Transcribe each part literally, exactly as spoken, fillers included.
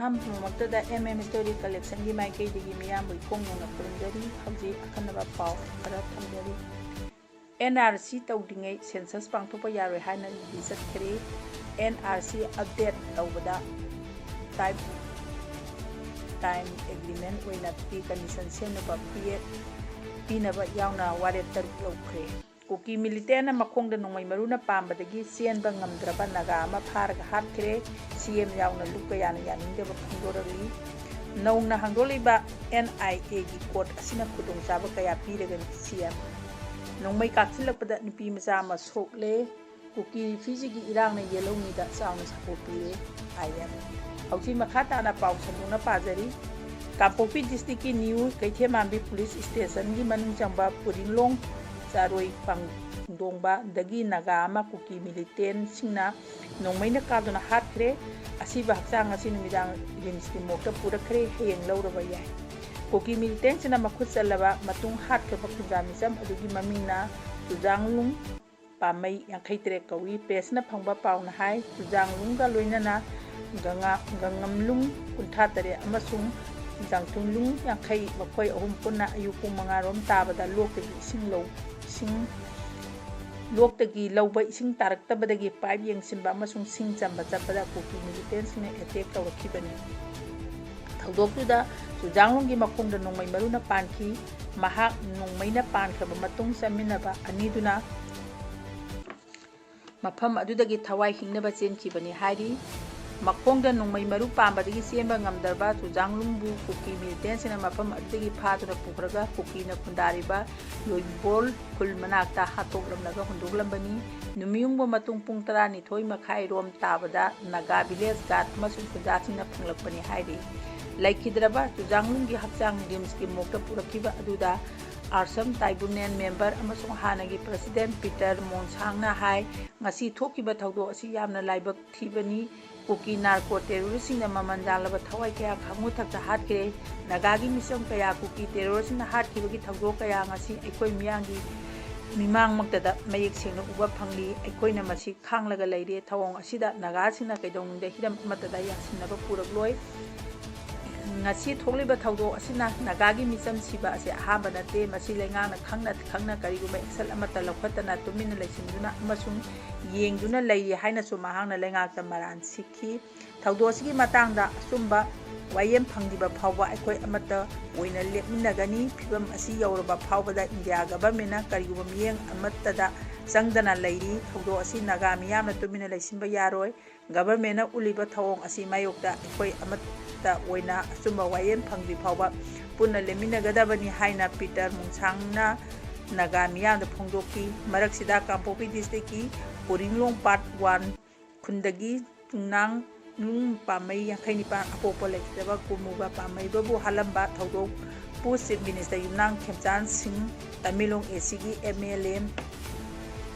ꯑꯍꯥꯟꯕꯃꯛꯇꯗ M M History Collectionꯒꯤ ꯃꯥꯏꯀꯩꯗꯒꯤ ꯃꯤꯌꯥꯝꯕꯨ ꯏꯀꯣꯡ ꯌꯧꯅ ꯈꯨꯔꯨꯝꯖꯔꯤ꯫ ꯍꯧꯖꯤꯛ ꯑꯈꯟꯅꯕ ꯄꯥꯎ ꯈꯔ ꯊꯝꯖꯔꯤ꯫ N R C ꯇꯧꯗ꯭ꯔꯤꯉꯩ census ꯄꯥꯡꯊꯣꯛꯄ ꯌꯥꯔꯣꯏ ꯍꯥꯏꯅ ꯗꯤ ꯆꯠꯈ꯭ꯔꯦ꯫ N R C update ꯇꯧꯕꯗ type time agreement ꯑꯣꯏꯅ precondition ꯁꯦꯝꯅꯕ ꯄꯤꯌꯦ-, ꯄꯤꯅꯕ ꯌꯥꯎꯅ ꯋꯥꯔꯦꯞ ꯇꯔꯨꯛ ꯂꯧꯈ꯭ꯔꯦ꯫ ꯀꯨꯀꯤ militantꯅ ꯃꯈꯣꯡꯗ ꯅꯣꯡꯃꯩ ꯃꯔꯨꯅ ꯄꯥꯟꯕꯗꯒꯤ ꯆꯦꯟꯕ ꯉꯝꯗ꯭ꯔꯕ ꯅꯥꯒꯥ ꯑꯃ ꯐꯥꯔꯒ ꯍꯥꯠꯈ꯭ꯔꯦ꯫ C M ꯌꯥꯎꯅ ꯂꯨꯞ ꯀꯌꯥꯅ ꯌꯥꯅꯤꯡꯗꯕ ꯐꯣꯡꯗꯣꯔꯛꯂꯤ꯫ ꯅꯧꯅ ꯍꯥꯡꯗꯣꯛꯂꯤꯕ N I Aꯒꯤ court ꯑꯁꯤꯅ ꯈꯨꯗꯣꯡꯆꯥꯕ ꯀꯌꯥ ꯄꯤꯔꯒꯅꯤ꯫ C M ꯅꯣꯡꯃꯩ ꯀꯥꯞꯁꯤꯜꯂꯛꯄꯗ ꯅꯨꯄꯤ ꯃꯆꯥ ꯑꯃ ꯁꯣꯛꯂꯦ꯫ ꯀꯨꯀꯤ refugeeꯒꯤ ꯏꯔꯥꯡꯅ ꯌꯦꯜꯍꯧꯃꯤꯗ ꯆꯥꯎꯅ ꯁꯥꯐꯨ ꯄꯤꯔꯦ꯫ I M ꯍꯧꯖꯤꯛ ꯃꯈꯥ ꯇꯥꯅ ꯄꯥꯎ ꯁꯟꯗꯣꯛꯅ ꯄꯥꯖꯔꯤ꯫ ꯀꯥꯡꯄꯣꯛꯄꯤ districtꯀꯤ new ꯀꯩꯊꯦꯜꯃꯥꯟꯕꯤ police stationꯒꯤ ꯃꯅꯨꯡ ꯆꯪꯕ ꯄꯨꯔꯤꯡꯂꯣꯡ ꯆꯥꯔꯣꯏ ꯄꯥꯡꯗꯣꯡꯕꯗꯒꯤ ꯅꯥꯒꯥ ꯑꯃ ꯀꯨꯀꯤ militantꯁꯤꯡꯅ ꯅꯣꯡꯃꯩꯅ ꯀꯥꯞꯗꯨꯅ ꯍꯥꯠꯈ꯭ꯔꯦ꯫ ꯑꯁꯤꯕ ꯍꯛꯆꯥꯡ ꯑꯁꯤ ꯅꯨꯃꯤꯗꯥꯡ RIMSꯀꯤ morgueꯇ ꯄꯨꯔꯛꯈ꯭ꯔꯦ꯫ ꯍꯌꯦꯡ ꯂꯧꯔꯕ ꯌꯥꯏ꯫ ꯀꯨꯀꯤ militantꯁꯤꯡꯅ ꯃꯈꯨꯠ ꯆꯜꯂꯕ ꯃꯇꯨꯡ ꯍꯥꯠꯈ꯭ꯔꯕ ꯈꯨꯟꯖꯥ ꯃꯤꯆꯝ ꯑꯗꯨꯒꯤ ꯃꯃꯤꯡꯅ ꯆꯨꯖꯥꯡꯂꯨꯡ ꯄꯥꯝꯃꯩ ꯌꯥꯡꯈꯩ ꯇꯔꯦꯠ ꯀꯧꯏ꯫ Pressꯅ ꯐꯪꯕ ꯄꯥꯎꯅ ꯍꯥꯏ, ꯆꯨꯖꯥꯡꯂꯨꯡꯒ ꯂꯣꯏꯅꯅ ꯒꯉꯥ-, ꯒꯉꯝꯂꯨꯡ ꯀꯨꯟꯊ꯭ꯔꯥ ꯇꯔꯦꯠ ꯑꯃꯁꯨꯡ ꯆꯥꯡꯊꯨꯡꯂꯨꯡ ꯌꯥꯡꯈꯩ, ꯃꯈꯣꯏ ꯑꯍꯨꯝ ꯄꯨꯟꯅ ꯑꯌꯨꯛ ꯄꯨꯡ ꯃꯉꯥ ꯔꯣꯝ ꯇꯥꯕꯗ ꯂꯣꯛꯇꯒꯤ ꯏꯁꯤꯡ ꯂꯧ-, ꯏꯁꯤꯡ, ꯂꯣꯛꯇꯒꯤ ꯂꯧꯕ ꯏꯁꯤꯡ ꯇꯥꯔꯛꯇꯕꯗꯒꯤ pipe ꯌꯦꯡꯁꯤꯟꯕ ꯑꯃꯁꯨꯡ ꯁꯤꯡ ꯆꯟꯕ ꯆꯠꯄꯗ ꯀꯨꯀꯤ militantꯁꯤꯡꯅ attack ꯇꯧꯔꯛꯈꯤꯕꯅꯤ꯫ ꯊꯧꯗꯣꯛꯇꯨꯗ ꯆꯨꯖꯥꯡꯂꯨꯡꯒꯤ ꯃꯈꯣꯡꯗ ꯅꯣꯡꯃꯩ ꯃꯔꯨꯅ ꯄꯥꯟꯈꯤ꯫ ꯃꯍꯥꯛ ꯅꯣꯡꯃꯩꯅ ꯄꯥꯟꯈ꯭ꯔꯕ ꯃꯇꯨꯡ ꯆꯠꯃꯤꯟꯅꯕ ꯑꯅꯤꯗꯨꯅ ꯃꯐꯝ ꯑꯗꯨꯗꯒꯤ ꯊꯋꯥꯏ ꯍꯤꯡꯅꯕ ꯆꯦꯟꯈꯤꯕꯅꯤ ꯍꯥꯏꯔꯤ꯫ ꯃꯈꯣꯡꯗ ꯅꯣꯡꯃꯩ ꯃꯔꯨ ꯄꯥꯟꯕꯗꯒꯤ ꯆꯦꯟꯕ ꯉꯝꯗ꯭ꯔꯕ ꯆꯨꯖꯥꯡꯂꯨꯡꯕꯨ ꯀꯨꯀꯤ militantꯁꯤꯡꯅ ꯃꯐꯝ ꯑꯗꯨꯗꯒꯤ ꯐꯥꯗꯨꯅ ꯄꯨꯈ꯭ꯔꯒ ꯀꯨꯀꯤꯅ ꯈꯨꯟꯗꯥꯔꯤꯕ ꯂꯣꯏꯕꯣꯜ ꯈꯨꯜ ꯃꯅꯥꯛꯇ ꯍꯥꯠꯇꯣꯛꯂꯝꯂꯒ ꯍꯨꯟꯗꯣꯛꯂꯝꯕꯅꯤ꯫ ꯅꯨꯃꯤꯠꯌꯨꯡꯕ ꯃꯇꯨꯡ ꯄꯨꯡ ꯇꯔꯥꯅꯤꯊꯣꯏ ꯃꯈꯥꯏ ꯔꯣꯝ ꯇꯥꯕꯗ ꯅꯥꯒꯥ village guard ꯑꯃꯁꯨꯡ ꯈꯨꯟꯖꯥꯁꯤꯡꯅ ꯐꯪꯂꯛꯄꯅꯤ ꯍꯥꯏꯔꯤ꯫ ꯂꯩꯈꯤꯗ꯭ꯔꯕ ꯆꯨꯖꯥꯡꯂꯨꯡꯒꯤ ꯍꯛꯆꯥꯡ RIMSꯀꯤ morgueꯇ ꯄꯨꯔꯛꯈꯤꯕ ꯑꯗꯨꯗ ꯑꯥꯔꯁꯝ tribunal member ꯑꯃꯁꯨꯡ ꯍꯥꯟꯅꯒꯤ president ꯄꯤꯇꯔ ꯃꯣꯟꯁꯥꯡꯅ ꯍꯥꯏ, ꯉꯁꯤ ꯊꯣꯛꯈꯤꯕ ꯊꯧꯗꯣꯛ ꯑꯁꯤ ꯌꯥꯝꯅ ꯂꯥꯏꯕꯛ ꯊꯤꯕꯅꯤ꯫ ꯀꯨꯀꯤ narco terroristꯁꯤꯡꯅ ꯃꯃꯜ ꯌꯥꯝꯂꯕ ꯊꯋꯥꯏ ꯀꯌꯥ ꯈꯥꯉꯨ ꯊꯛꯇ ꯍꯥꯠꯈ꯭ꯔꯦ꯫ ꯅꯥꯒꯥꯒꯤ ꯃꯤꯆꯝ ꯀꯌꯥ ꯀꯨꯀꯤ terroristꯁꯤꯡꯅ ꯍꯥꯠꯈꯤꯕꯒꯤ ꯊꯧꯗꯣꯛ ꯀꯌꯥ ꯉꯁꯤ ꯑꯩꯈꯣꯏ ꯃꯤꯌꯥꯝꯒꯤ ꯃꯤꯃꯥꯡꯃꯛꯇꯗ ꯃꯌꯦꯛ ꯁꯦꯡꯅ ꯎꯕ ꯐꯪꯂꯤ꯫ ꯑꯩꯈꯣꯏꯅ ꯃꯁꯤ ꯈꯥꯡꯂꯒ ꯂꯩꯔꯦ꯫ ꯊꯧꯑꯣꯡ ꯑꯁꯤꯗ ꯅꯥꯒꯥꯁꯤꯡꯅ ꯀꯩꯗꯧꯅꯨꯡꯗ ꯍꯤꯔꯝ ꯑꯃꯠꯇꯗ ꯌꯥꯁꯤꯟꯅꯕ ꯄꯨꯔꯛꯂꯣꯏ꯫ ꯉꯁꯤ ꯊꯣꯛꯂꯤꯕ ꯊꯧꯗꯣꯛ ꯑꯁꯤꯅ ꯅꯥꯒꯥꯒꯤ ꯃꯤꯆꯝ ꯁꯤꯕ ꯑꯁꯤ ꯑꯍꯥꯟꯕ ꯅꯠꯇꯦ꯫ ꯃꯁꯤ ꯂꯩꯉꯥꯛꯅ ꯈꯪꯅ ꯈꯪꯅ ꯀꯔꯤꯒꯨꯝꯕ action ꯑꯃꯠꯇ ꯂꯧꯈꯠꯇꯅ ꯇꯨꯃꯤꯟꯅ ꯂꯩꯁꯤꯟꯗꯨꯅ ꯑꯃꯁꯨꯡ ꯌꯦꯡꯗꯨꯅ ꯂꯩꯔꯤ ꯍꯥꯏꯅꯁꯨ ꯃꯍꯥꯛꯅ ꯂꯩꯉꯥꯛꯇ ꯃꯔꯥꯟ ꯁꯤꯈꯤ꯫ ꯊꯧꯗꯣꯛ ꯑꯁꯤꯒꯤ ꯃꯇꯥꯡꯗ ꯑꯆꯨꯝꯕ ꯋꯥꯌꯦꯜ ꯐꯪꯗ꯭ꯔꯤꯕ ꯐꯥꯎꯕ ꯑꯩꯈꯣꯏ ꯑꯃꯠꯇ ꯑꯣꯏꯅ ꯂꯦꯞꯃꯤꯟꯅꯒꯅꯤ꯫ ꯐꯤꯚꯝ ꯑꯁꯤ ꯌꯧꯔꯕ ꯐꯥꯎꯕꯗ ꯏꯟꯗꯤꯌꯥ ꯒꯚꯔꯟꯃꯦꯟꯅ ꯀꯔꯤꯒꯨꯝꯕ ꯃꯤꯠꯌꯦꯡ ꯑꯃꯠꯇꯗ ꯆꯪꯗꯅ ꯂꯩꯔꯤ꯫ ꯊꯧꯗꯣꯛ ꯑꯁꯤ ꯅꯥꯒꯥ ꯃꯤꯌꯥꯝꯅ ꯇꯨꯃꯤꯟꯅ ꯂꯩꯁꯤꯟꯕ ꯌꯥꯔꯣꯏ꯫ ꯒꯚꯔꯟꯃꯦꯟꯅ ꯎꯠꯂꯤꯕ ꯊꯧꯑꯣꯡ ꯑꯁꯤ ꯃꯥꯌꯣꯛꯇ ꯑꯩꯈꯣꯏ ꯑꯃꯠꯇ ꯑꯣꯏꯅ ꯑꯆꯨꯝꯕ ꯋꯥꯌꯦꯜ ꯐꯪꯗ꯭ꯔꯤ ꯐꯥꯎꯕ ꯄꯨꯟꯅ ꯂꯦꯞꯃꯤꯟꯅꯒꯗꯕꯅꯤ ꯍꯥꯏꯅ ꯄꯤꯇꯔ ꯃꯨꯡꯁꯥꯡꯅ ꯅꯥꯒꯥ ꯃꯤꯌꯥꯝꯗ ꯐꯣꯡꯗꯣꯛꯈꯤ꯫ ꯃꯔꯛꯁꯤꯗ ꯀꯥꯡꯄꯣꯛꯄꯤ ꯗꯤꯁꯇ꯭ꯔꯤꯛꯀꯤ ꯄꯣꯔꯤꯡꯂꯣꯡ ꯄꯥꯔꯠ ꯋꯥꯟ ꯈꯨꯟꯗꯒꯤ ꯆꯨꯡꯅꯥꯡ ꯅꯨꯡ ꯄꯥꯝꯃꯩ ꯌꯥꯡꯈꯩ ꯅꯤꯄꯥꯟ ꯑꯄꯣꯛꯄ ꯂꯩꯈꯤꯗꯕ ꯀꯨꯃꯨꯒ ꯄꯥꯝꯃꯩꯕꯕꯨ ꯍꯥꯠꯂꯝꯕ ꯊꯧꯗꯣꯛꯄꯨ ꯆꯤꯐ ꯃꯤꯅꯤꯁꯇꯔ ꯌꯨꯝꯅꯥꯝ ꯈꯦꯝꯆꯥꯟ ꯁꯤꯡ, ꯇꯃꯦꯡꯂꯣꯡ ꯑꯦꯁꯤꯒꯤ ꯑꯦꯝ ꯑꯦꯜ ꯑꯦ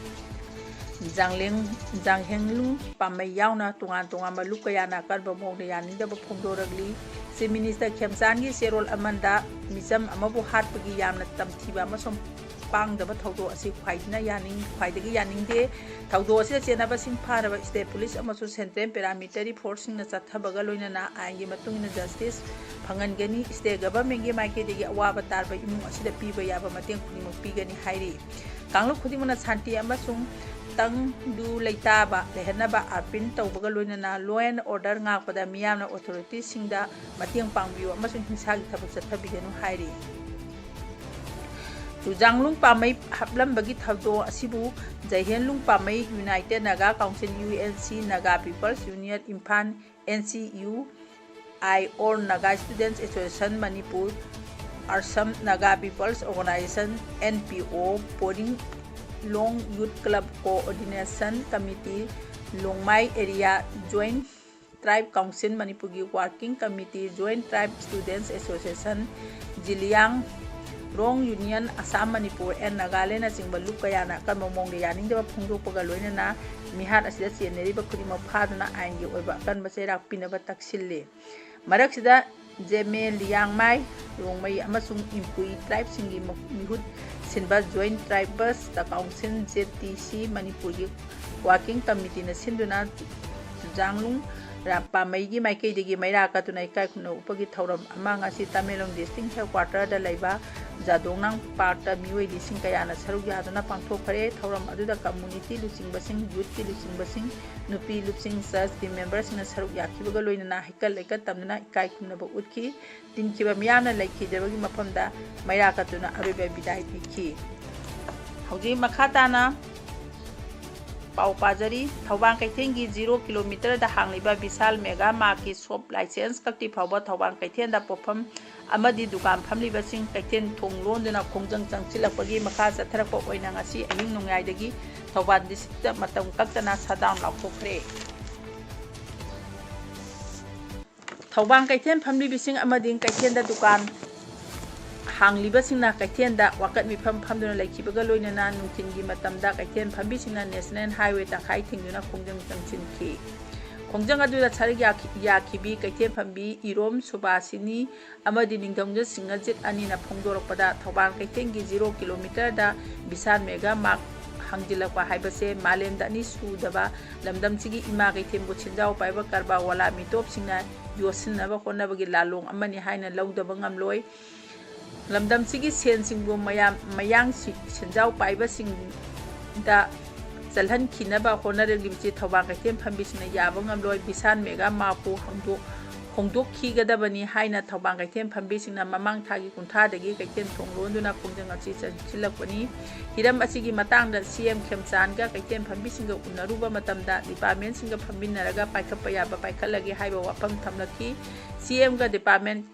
ꯖꯥꯡꯂꯦꯡ-, ꯖꯥꯡꯍꯦꯡꯂꯨꯡ ꯄꯥꯝꯃꯩ ꯌꯥꯎꯅ ꯇꯣꯉꯥꯟ ꯇꯣꯉꯥꯟꯕ ꯂꯨꯞ ꯀꯌꯥꯅ ꯑꯀꯟꯕ ꯃꯑꯣꯡꯗ ꯌꯥꯅꯤꯡꯗꯕ ꯐꯣꯡꯗꯣꯔꯛꯂꯤ꯫ ꯆꯤꯐ ꯃꯤꯅꯤꯁꯇꯔ ꯈꯦꯝꯆꯥꯟꯒꯤ ꯆꯦꯔꯣꯜ ꯑꯃꯟꯗ ꯃꯤꯆꯝ ꯑꯃꯕꯨ ꯍꯥꯠꯄꯒꯤ ꯌꯥꯝꯅ ꯇꯝꯊꯤꯕ ꯑꯃꯁꯨꯡ ꯄꯥꯡꯗꯕ ꯊꯧꯗꯣꯛ ꯑꯁꯤ ꯈ꯭ꯋꯥꯏꯗꯅ ꯌꯥꯅꯤꯡ-, ꯈ꯭ꯋꯥꯏꯗꯒꯤ ꯌꯥꯅꯤꯡꯗꯦ꯫ ꯊꯧꯗꯣꯛ ꯑꯁꯤꯗ ꯆꯦꯟꯅꯕꯁꯤꯡ ꯐꯥꯔꯕ ꯁ꯭ꯇꯦꯠ ꯄꯨꯂꯤꯁ ꯑꯃꯁꯨꯡ ꯁꯦꯟꯇ꯭ꯔꯦꯜ ꯄꯦꯔꯥꯃꯤꯂꯤꯇꯔꯤ ꯐꯣꯔꯁꯁꯤꯡꯅ ꯆꯠꯊꯕꯒ ꯂꯣꯏꯅꯅ ꯑꯥꯏꯟꯒꯤ ꯃꯇꯨꯡ ꯏꯟꯅ ꯖꯁꯇꯤꯁ ꯐꯪꯍꯟꯒꯅꯤ꯫ ꯁ꯭ꯇꯦꯠ ꯒꯚꯔꯟꯃꯦꯟꯒꯤ ꯃꯥꯏꯀꯩꯗꯒꯤ ꯑꯋꯥꯕ ꯇꯥꯔꯕ ꯏꯃꯨꯡ ꯑꯁꯤꯗ ꯄꯤꯕ ꯌꯥꯕ ꯃꯇꯦꯡ ꯈꯨꯗꯤꯡꯃꯛ ꯄꯤꯒꯅꯤ ꯍꯥꯏꯔꯤ꯫ ꯀꯥꯡꯂꯨꯞ ꯈꯨꯗꯤꯡꯃꯛꯅ ꯁꯥꯟꯇꯤ ꯑꯃꯁꯨꯡ ꯇꯪꯗꯨ ꯂꯩꯇꯥꯕ ꯂꯩꯍꯟꯅꯕ ꯑꯥꯄꯤꯜ ꯇꯧꯕꯒ ꯂꯣꯏꯅꯅ law and order ꯉꯥꯛꯄꯗ ꯃꯤꯌꯥꯝꯅ ꯑꯣꯊꯣꯔꯤꯇꯤꯁꯤꯡꯗ ꯃꯇꯦꯡ ꯄꯥꯡꯕꯤꯌꯨ ꯑꯃꯁꯨꯡ ꯍꯤꯡꯁꯥꯒꯤ ꯊꯕꯛ ꯆꯠꯊꯕꯤꯒꯅꯨ ꯍꯥꯏꯔꯤ꯫ ꯆꯨꯖꯥꯡꯂꯨꯡ ꯄꯥꯝꯃꯩ ꯍꯥꯞꯂꯝꯕꯒꯤ ꯊꯧꯗꯣꯛ ꯑꯁꯤꯕꯨ ꯖꯩꯍꯦꯟꯂꯨꯡ ꯄꯥꯝꯃꯩ, United Naga Council, U N C, Naga People's Union, Imphal, N C U I, All Naga Students Association, Manipur, Assam Naga People's Organization, N P O, Poring Long Youth Club Coordination Committee, Longmai Area Joint Tribe Council, ꯃꯅꯤꯄꯨꯔꯒꯤ Working Committee, Joint Tribe Students Association, Zeliangrong Union, Assam, Manipur and Nagaland ꯅꯆꯤꯡꯕ ꯂꯨꯞ ꯀꯌꯥꯅ ꯑꯀꯟꯕ ꯃꯑꯣꯡꯗ ꯌꯥꯅꯤꯡꯗꯕ ꯐꯣꯡꯗꯣꯛꯄꯒ ꯂꯣꯏꯅꯅ ꯃꯤꯍꯥꯠ ꯑꯁꯤꯗ ꯆꯦꯟꯅꯔꯤꯕ ꯈꯨꯗꯤꯡꯃꯛ ꯐꯥꯗꯨꯅ ꯑꯥꯏꯟꯒꯤ ꯑꯣꯏꯕ ꯑꯀꯟꯕ ꯆꯩꯔꯥꯛ ꯄꯤꯅꯕ ꯇꯛꯁꯤꯜꯂꯤ꯫ ꯃꯔꯛꯁꯤꯗ ꯖꯦꯃꯦ, ꯂꯤꯌꯥꯡꯃꯥꯏ, ꯔꯣꯡꯃꯩ ꯑꯃꯁꯨꯡ ꯏꯝꯄꯨꯏ ꯇ꯭ꯔꯥꯏꯕꯁꯤꯡꯒꯤ ꯃ-, ꯃꯤꯍꯨꯠ ꯁꯤꯟꯕ Joint Tribals Council, J T C, ꯃꯅꯤꯄꯨꯔꯒꯤ Working Committeeꯅ ꯁꯤꯟꯗꯨꯅ ꯆꯨꯖꯥꯡꯂꯨꯡ ꯔꯥꯝꯄꯥꯃꯩꯒꯤ ꯃꯥꯏꯀꯩꯗꯒꯤ ꯃꯩꯔꯥ ꯀꯠꯇꯨꯅ ꯏꯀꯥꯏ ꯈꯨꯝꯅꯕ ꯎꯠꯄꯒꯤ ꯊꯧꯔꯝ ꯑꯃ ꯉꯁꯤ ꯇꯃꯦꯡꯂꯣꯡ District Headquarterꯗ ꯂꯩꯕ ꯖꯥꯗꯣꯡꯅꯥꯡ Parkꯇ ꯃꯤꯑꯣꯏ ꯂꯤꯁꯤꯡ ꯀꯌꯥꯅ ꯁꯔꯨꯛ ꯌꯥꯗꯨꯅ ꯄꯥꯡꯊꯣꯛꯈ꯭ꯔꯦ꯫ ꯊꯧꯔꯝ ꯑꯗꯨꯗ community ꯂꯨꯆꯤꯡꯕꯁꯤꯡ, youthꯀꯤ ꯂꯨꯆꯤꯡꯕꯁꯤꯡ, ꯅꯨꯄꯤ ꯂꯨꯞꯁꯤꯡ, churchꯀꯤ memberꯁꯤꯡꯅ ꯁꯔꯨꯛ ꯌꯥꯈꯤꯕꯒ ꯂꯣꯏꯅꯅ ꯍꯩꯀꯠ ꯂꯩꯀꯠ ꯇꯝꯗꯨꯅ ꯏꯀꯥꯏ ꯈꯨꯝꯅꯕ ꯎꯠꯈꯤ꯫ ꯇꯤꯟꯈꯤꯕ ꯃꯤꯌꯥꯝꯅ ꯂꯩꯈꯤꯗꯕꯒꯤ ꯃꯐꯝꯗ ꯃꯩꯔꯥ ꯀꯠꯇꯨꯅ ꯑꯔꯣꯏꯕ ꯕꯤꯗꯥꯏ ꯄꯤꯈꯤ꯫ ꯍꯧꯖꯤꯛ ꯃꯈꯥ ꯇꯥꯅ ꯄꯥꯎ ꯄꯥꯖꯔꯤ꯫ ꯊꯧꯕꯥꯜ ꯀꯩꯊꯦꯜꯒꯤ zero kilometerꯗ ꯍꯥꯡꯂꯤꯕ ꯕꯤꯁꯥꯜ Mega Martꯀꯤ shop license ꯀꯛꯇ꯭ꯔꯤ ꯐꯥꯎꯕ ꯊꯧꯕꯥꯜ ꯀꯩꯊꯦꯜꯗ ꯄꯣꯠꯐꯝ ꯑꯃꯗꯤ ꯗꯨꯀꯥꯟ ꯐꯝꯂꯤꯕꯁꯤꯡ ꯀꯩꯊꯦꯜ ꯊꯣꯡ ꯂꯣꯟꯗꯨꯅ ꯈꯣꯡꯖꯪ ꯆꯪꯁꯤꯜꯂꯛꯄꯒꯤ ꯃꯈꯥ ꯆꯠꯊꯔꯛꯄ ꯑꯣꯏꯅ ꯉꯁꯤ ꯑꯍꯤꯡ ꯅꯣꯡꯌꯥꯏꯗꯒꯤ ꯊꯧꯕꯥꯜ districtꯇ ꯃꯇꯝ ꯀꯛꯇꯅ shutdown ꯂꯥꯎꯊꯣꯛꯈ꯭ꯔꯦ꯫ ꯊꯧꯕꯥꯜ ꯀꯩꯊꯦꯜ ꯐꯝꯂꯤꯕꯁꯤꯡ ꯑꯃꯗꯤ ꯀꯩꯊꯦꯜꯗ ꯗꯨꯀꯥꯟ ꯍꯥꯡꯂꯤꯕꯁꯤꯡꯅ ꯀꯩꯊꯦꯜꯗ ꯋꯥꯀꯠ ꯃꯤꯐꯝ ꯐꯝꯗꯨꯅ ꯂꯩꯈꯤꯕꯒ ꯂꯣꯏꯅꯅ ꯅꯨꯡꯊꯤꯜꯒꯤ ꯃꯇꯝꯗ ꯀꯩꯊꯦꯜ ꯐꯝꯕꯤꯁꯤꯡꯅ National Highway ꯇꯪꯈꯥꯏ ꯊꯤꯡꯗꯨꯅ ꯈꯣꯡꯖꯪ ꯆꯪꯁꯤꯟꯈꯤ꯫ ꯈꯣꯡꯖꯪ ꯑꯗꯨꯗ ꯁꯔꯨꯛ ꯌꯥꯈꯤ-, ꯌꯥꯈꯤꯕꯤ ꯀꯩꯊꯦꯜ ꯐꯝꯕꯤ ꯏꯔꯣꯝ ꯁꯨꯕꯥꯁꯤꯅꯤ ꯑꯃꯗꯤ ꯅꯤꯡꯊꯧꯖꯝ ꯁꯤꯡꯍꯖꯤꯠ ꯑꯅꯤꯅ ꯐꯣꯡꯗꯣꯔꯛꯄꯗ, ꯊꯧꯕꯥꯜ ꯀꯩꯊꯦꯜꯒꯤ zero kilometerꯗ ꯕꯤꯁꯥꯜ Mega Mart ꯍꯥꯡꯖꯤꯜꯂꯛꯄ ꯍꯥꯏꯕꯁꯦ ꯃꯥꯂꯦꯝꯗ ꯑꯅꯤ ꯁꯨꯗꯕ ꯂꯝꯗꯝꯁꯤꯒꯤ ꯏꯃꯥ ꯀꯩꯊꯦꯜꯕꯨ ꯁꯦꯟꯖꯥꯎ ꯄꯥꯏꯕ ꯀꯔꯕꯥꯔ ꯋꯥꯂꯥ ꯃꯤꯇꯣꯞꯁꯤꯡꯅ ꯌꯣꯠꯁꯤꯟꯅꯕ ꯍꯣꯠꯅꯕꯒꯤ ꯂꯥꯜꯂꯣꯡ ꯑꯃꯅꯤ ꯍꯥꯏꯅ ꯂꯧꯗꯕ ꯉꯝꯂꯣꯏ꯫ ꯂꯝꯗꯝꯁꯤꯒꯤ ꯁꯦꯟꯁꯤꯡꯕꯨ ꯃꯌꯥꯝ, ꯃꯌꯥꯡ ꯁꯤ-, ꯁꯦꯟꯖꯥꯎ ꯄꯥꯏꯕꯁꯤꯡꯗ ꯆꯠꯍꯟꯈꯤꯅꯕ ꯍꯣꯠꯅꯔꯛꯂꯤꯕꯁꯤ ꯊꯧꯕꯥꯜ ꯀꯩꯊꯦꯜ ꯐꯝꯕꯤꯁꯤꯡꯅ ꯌꯥꯕ ꯉꯝꯂꯣꯏ꯫ ꯕꯤꯁꯥꯜ Mega Martꯄꯨ ꯍꯥꯡꯗꯣꯛ-, ꯍꯣꯡꯗꯣꯛꯈꯤꯒꯗꯕꯅꯤ ꯍꯥꯏꯅ ꯊꯧꯕꯥꯜ ꯀꯩꯊꯦꯜ ꯐꯝꯕꯤꯁꯤꯡꯅ ꯃꯃꯥꯡ ꯊꯥꯒꯤ ꯀꯨꯟꯊ꯭ꯔꯥꯗꯒꯤ ꯀꯩꯊꯦꯜ ꯊꯣꯡ ꯂꯣꯟꯗꯨꯅ ꯈꯣꯡꯖꯪ ꯑꯁꯤ ꯆꯪꯁꯤꯜꯂꯛꯄꯅꯤ꯫ ꯍꯤꯔꯝ ꯑꯁꯤꯒꯤ ꯃꯇꯥꯡꯗ ꯁꯤ ꯑꯦꯝ ꯈꯦꯝꯆꯥꯟꯒ ꯀꯩꯊꯦꯜ ꯐꯝꯕꯤꯁꯤꯡꯒ ꯎꯅꯔꯨꯕ ꯃꯇꯝꯗ departmentꯁꯤꯡꯒ ꯐꯝꯃꯤꯟꯅꯔꯒ ꯄꯥꯏꯈꯠꯄ ꯌꯥꯕ ꯄꯥꯏꯈꯠꯂꯒꯦ ꯍꯥꯏꯕ ꯋꯥꯐꯝ ꯊꯝꯂꯛꯈꯤ꯫ ꯁꯤ ꯑꯦꯝꯒ department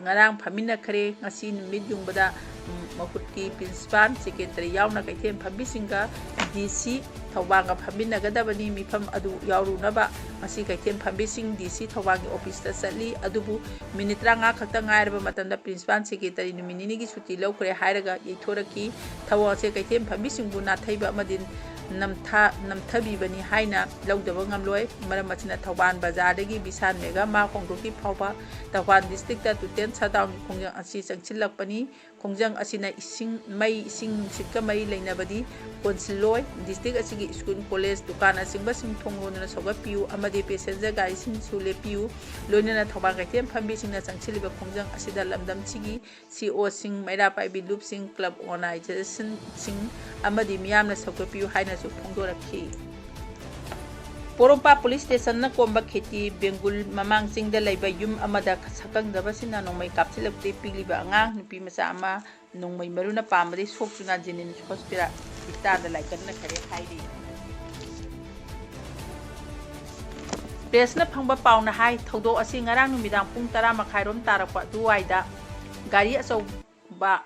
ꯉꯔꯥꯡ ꯐꯝꯃꯤꯟꯅꯈ꯭ꯔꯦ꯫ ꯉꯁꯤ ꯅꯨꯃꯤꯠ ꯌꯨꯡꯕꯗ, ꯎꯝ, ꯃꯍꯨꯠꯀꯤ principal, secretary ꯌꯥꯎꯅ ꯀꯩꯊꯦꯜ ꯐꯝꯕꯤꯁꯤꯡꯒ ꯗꯤ ꯁꯤ ꯊꯧꯕꯥꯜꯒ ꯐꯝꯃꯤꯟꯅꯒꯗꯕꯅꯤ꯫ ꯃꯤꯐꯝ ꯑꯗꯨ ꯌꯥꯎꯔꯨꯅꯕ ꯉꯁꯤ ꯀꯩꯊꯦꯜ ꯐꯝꯕꯤꯁꯤꯡ ꯗꯤ ꯁꯤ ꯊꯧꯕꯥꯜꯒꯤ officeꯇ ꯆꯠꯂꯤ꯫ ꯑꯗꯨꯕꯨ ꯃꯤꯅꯤꯠ ꯇꯔꯥꯃꯉꯥ ꯈꯛꯇ ꯉꯥꯏꯔꯕ ꯃꯇꯝꯗ principal, secretary ꯅꯨꯃꯤꯠ ꯅꯤꯅꯤꯒꯤ ꯁꯨꯇꯤ ꯂꯧꯈ꯭ꯔꯦ ꯍꯥꯏꯔꯒ ꯌꯩꯊꯣꯔꯛꯈꯤ꯫ ꯊꯧꯑꯣꯡ ꯑꯁꯦ ꯀꯩꯊꯦꯜ ꯐꯝꯕꯤꯁꯤꯡꯕꯨ ꯅꯥꯊꯩꯕ ꯑꯃꯗꯤ ꯅꯝꯊ-, ꯅꯝꯊꯕꯤꯕꯅꯤ ꯍꯥꯏꯅ ꯂꯧꯗꯕ ꯉꯝꯂꯣꯏ꯫ ꯃꯔꯝ ꯑꯁꯤꯅ ꯊꯧꯕꯥꯜ ꯕꯖꯥꯔꯗꯒꯤ ꯕꯤꯁꯥꯜ ꯃꯦꯒꯥ ꯃꯥꯔꯠ ꯍꯣꯡꯗꯣꯛꯇ꯭ꯔꯤ ꯐꯥꯎꯕ ꯊꯧꯕꯥꯜ ꯗꯤꯁꯇ꯭ꯔꯤꯛꯇ ꯇꯣꯇꯦꯜ ꯁꯠꯗꯥꯎꯟꯒꯤ ꯈꯣꯡꯖꯪ ꯑꯁꯤ ꯆꯪꯁꯤꯜꯂꯛꯄꯅꯤ꯫ ꯈꯣꯡꯖꯪ ꯑꯁꯤꯅ ꯏꯁꯤꯡ, ꯃꯩ, ꯏꯁꯤꯡ, ꯅꯨꯡꯁꯤꯠꯀ ꯃꯔꯤ ꯂꯩꯅꯕꯗꯤ ꯀꯣꯟꯁꯤꯜꯂꯣꯏ꯫ ꯗꯤꯁꯇ꯭ꯔꯤꯛ ꯑꯁꯤꯒꯤ ꯁ꯭ꯀꯨꯜ, ꯀꯣꯂꯦꯖ, ꯗꯨꯀꯥꯟꯅꯆꯤꯡꯕꯁꯤꯡ ꯊꯣꯡ ꯂꯣꯟꯗꯨꯅ ꯁꯧꯒꯠꯄꯤꯌꯨ ꯑꯃꯗꯤ ꯄꯦꯁꯦꯟꯖꯔ ꯒꯥꯔꯤꯁꯤꯡꯁꯨ ꯂꯦꯞꯄꯤꯌꯨ꯫ ꯂꯣꯏꯅꯅ ꯊꯧꯕꯥꯜ ꯀꯩꯊꯦꯜ ꯐꯝꯕꯤꯁꯤꯡꯅ ꯆꯪꯁꯤꯜꯂꯤꯕ ꯈꯣꯡꯖꯪ ꯑꯁꯤꯗ ꯂꯝꯗꯝꯁꯤꯒꯤ ꯁꯤ ꯏ ꯑꯣꯁꯤꯡ, ꯃꯩꯔꯥ ꯄꯥꯏꯕꯤ ꯂꯨꯞꯁꯤꯡ, ꯀ꯭ꯂꯕ ꯑꯣꯔꯒꯅꯥꯏꯖꯦꯁꯟꯁꯤꯡ ꯑꯃꯗꯤ ꯃꯤꯌꯥꯝꯅ ꯁꯧꯒꯠꯄꯤꯌꯨ ꯍꯥꯏꯅꯁꯨ ꯐꯣꯡꯗꯣꯔꯛꯈꯤ꯫ ꯄꯣꯔꯣꯝꯄꯥꯠ ꯄꯨꯂꯤꯁ ꯁ꯭ꯇꯦꯁꯟꯅ ꯀꯣꯝꯕ ꯈꯦꯇꯤ ꯕꯦꯡꯒꯨꯜ ꯃꯃꯥꯡ ꯆꯤꯡꯗ ꯂꯩꯕ ꯌꯨꯝ ꯑꯃꯗ ꯁꯛꯈꯪꯗꯕꯁꯤꯡꯅ ꯅꯣꯡꯃꯩ ꯀꯥꯞꯁꯤꯜꯂꯛꯄꯗꯒꯤ ꯄꯤꯛꯂꯤꯕ ꯑꯉꯥꯡ ꯅꯨꯄꯤ ꯃꯆꯥ ꯑꯃ ꯅꯣꯡꯃꯩ ꯃꯔꯨꯅ ꯄꯥꯟꯕꯗꯒꯤ ꯁꯣꯛꯇꯨꯅ ꯖꯦꯅꯤꯝꯁ ꯍꯣꯁꯄꯤꯇꯥꯜꯗ ꯂꯥꯏꯀꯠꯅꯈ꯭ꯔꯦ ꯍꯥꯏꯔꯤ꯫ ꯄ꯭ꯔꯦꯁꯅ ꯐꯪꯕ ꯄꯥꯎꯅ ꯍꯥꯏ, ꯊꯧꯗꯣꯛ ꯑꯁꯤ ꯉꯔꯥꯡ ꯅꯨꯃꯤꯗꯥꯡ ꯄꯨꯡ ꯇꯔꯥ ꯃꯈꯥꯏꯔꯣꯝ ꯇꯥꯔꯛꯄ ꯑꯗꯨꯋꯥꯏꯗ ꯒꯥꯔꯤ ꯑꯆꯧꯕ,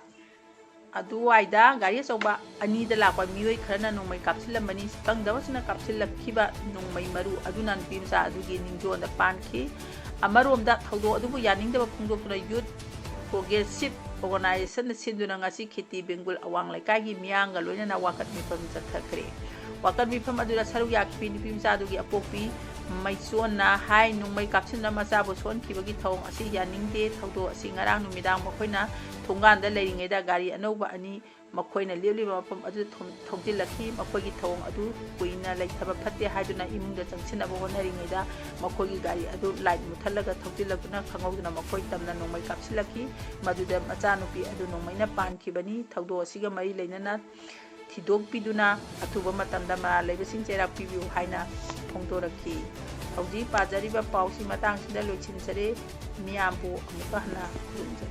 ꯑꯗꯨꯋꯥꯏꯗ ꯒꯥꯔꯤ ꯑꯆꯧꯕ ꯑꯅꯤꯗ ꯂꯥꯛꯄ ꯃꯤꯑꯣꯏ ꯈꯔꯅ ꯅꯣꯡꯃꯩ ꯀꯥꯞꯁꯤꯜꯂꯝꯕꯅꯤ꯫ ꯁꯛꯈꯪꯗꯕꯁꯤꯡꯅ ꯀꯥꯞꯁꯤꯜꯂꯛꯈꯤꯕ ꯅꯣꯡꯃꯩ ꯃꯔꯨ ꯑꯗꯨꯅ ꯅꯨꯄꯤ ꯃꯆꯥ ꯑꯗꯨꯒꯤ ꯅꯤꯡꯖꯣꯟꯗ ꯄꯥꯟꯈꯤ꯫ ꯑꯃꯔꯣꯝꯗ ꯊꯧꯗꯣꯛ ꯑꯗꯨꯕꯨ ꯌꯥꯅꯤꯡꯗꯕ ꯐꯣꯡꯗꯣꯛꯇꯨꯅ ꯌꯨꯠ ꯄ꯭ꯔꯣꯒ꯭ꯔꯦꯁꯤꯞ ꯑꯣꯔꯒꯅꯥꯏꯖꯦꯁꯟꯅ ꯁꯤꯟꯗꯨꯅ ꯉꯁꯤ ꯈꯦꯇꯤ ꯕꯦꯡꯒꯨꯜ ꯑꯋꯥꯡ ꯂꯩꯀꯥꯏꯒꯤ ꯃꯤꯌꯥꯝꯒ ꯂꯣꯏꯅꯅ ꯋꯥꯀꯠ ꯃꯤꯐꯝ ꯆꯠꯊꯈ꯭ꯔꯦ꯫ ꯋꯥꯀꯠ ꯃꯤꯐꯝ ꯑꯗꯨꯗ ꯁꯔꯨꯛ ꯌꯥꯈꯤꯕꯤ ꯅꯨꯄꯤ ꯃꯆꯥꯗꯨꯒꯤ ꯑꯄꯣꯛꯄꯤ ꯃꯩꯆꯣꯟꯅ ꯍꯥꯏ, ꯅꯣꯡꯃꯩ ꯀꯥꯞꯁꯤꯟꯗꯨꯅ ꯃꯆꯥꯕꯨ ꯁꯣꯛꯍꯟꯈꯤꯕꯒꯤ ꯊꯧꯑꯣꯡ ꯑꯁꯤ ꯌꯥꯅꯤꯡꯗꯦ꯫ ꯊꯧꯗꯣꯛ ꯑꯁꯤ ꯉꯔꯥꯡ ꯅꯨꯃꯤꯗꯥꯡ ꯃꯈꯣꯏꯅ ꯊꯣꯡꯒꯥꯟꯗ ꯂꯩꯔꯤꯉꯩꯗ ꯒꯥꯔꯤ ꯑꯅꯧꯕ ꯑꯅꯤ ꯃꯈꯣꯏꯅ ꯂꯦꯞꯂꯤꯕ ꯃꯐꯝ ꯑꯗꯨꯗ ꯊꯣꯡ-, ꯊꯧꯖꯤꯜꯂꯛꯈꯤ꯫ ꯃꯈꯣꯏꯒꯤ ꯊꯧꯑꯣꯡ ꯑꯗꯨ ꯀꯨꯏꯅ ꯂꯩꯊꯕ ꯐꯠꯇꯦ ꯍꯥꯏꯗꯨꯅ ꯏꯃꯨꯡꯗ ꯆꯪꯁꯤꯟꯅꯕ ꯍꯣꯠꯅꯔꯤꯉꯩꯗ ꯃꯈꯣꯏꯒꯤ ꯒꯥꯔꯤ ꯑꯗꯨ ꯂꯥꯏꯠ ꯃꯨꯊꯠꯂꯒ ꯊꯧꯖꯤꯜꯂꯛꯇꯨꯅ ꯈꯪꯍꯧꯗꯅ ꯃꯈꯣꯏ ꯇꯝꯅ ꯅꯣꯡꯃꯩ ꯀꯥꯞꯁꯤꯜꯂꯛꯈꯤ꯫ ꯃꯗꯨꯗ ꯃꯆꯥꯅꯨꯄꯤ ꯑꯗꯨ ꯅꯣꯡꯃꯩꯅ ꯄꯥꯟꯈꯤꯕꯅꯤ꯫ ꯊꯧꯗꯣꯛ ꯑꯁꯤꯒ ꯃꯔꯤ ꯂꯩꯅꯅ ꯊꯤꯗꯣꯛꯄꯤꯗꯨꯅ ꯑꯊꯨꯕ ꯃꯇꯝꯗ ꯃꯔꯥꯜ ꯂꯩꯕꯁꯤꯡ ꯆꯩꯔꯥꯛ ꯄꯤꯕꯤꯌꯨ ꯍꯥꯏꯅ ꯐꯣꯡꯗꯣꯔꯛꯈꯤ꯫ ꯍꯧꯖꯤꯛ ꯄꯥꯖꯔꯤꯕ ꯄꯥꯎꯁꯤ ꯃꯇꯥꯡꯁꯤꯗ ꯂꯣꯏꯁꯤꯟꯖꯔꯦ꯫ ꯃꯤꯌꯥꯝꯕꯨ ꯑꯃꯨꯛꯀ ꯍꯟꯅ ꯈꯨꯔꯨꯝꯖꯔꯤ꯫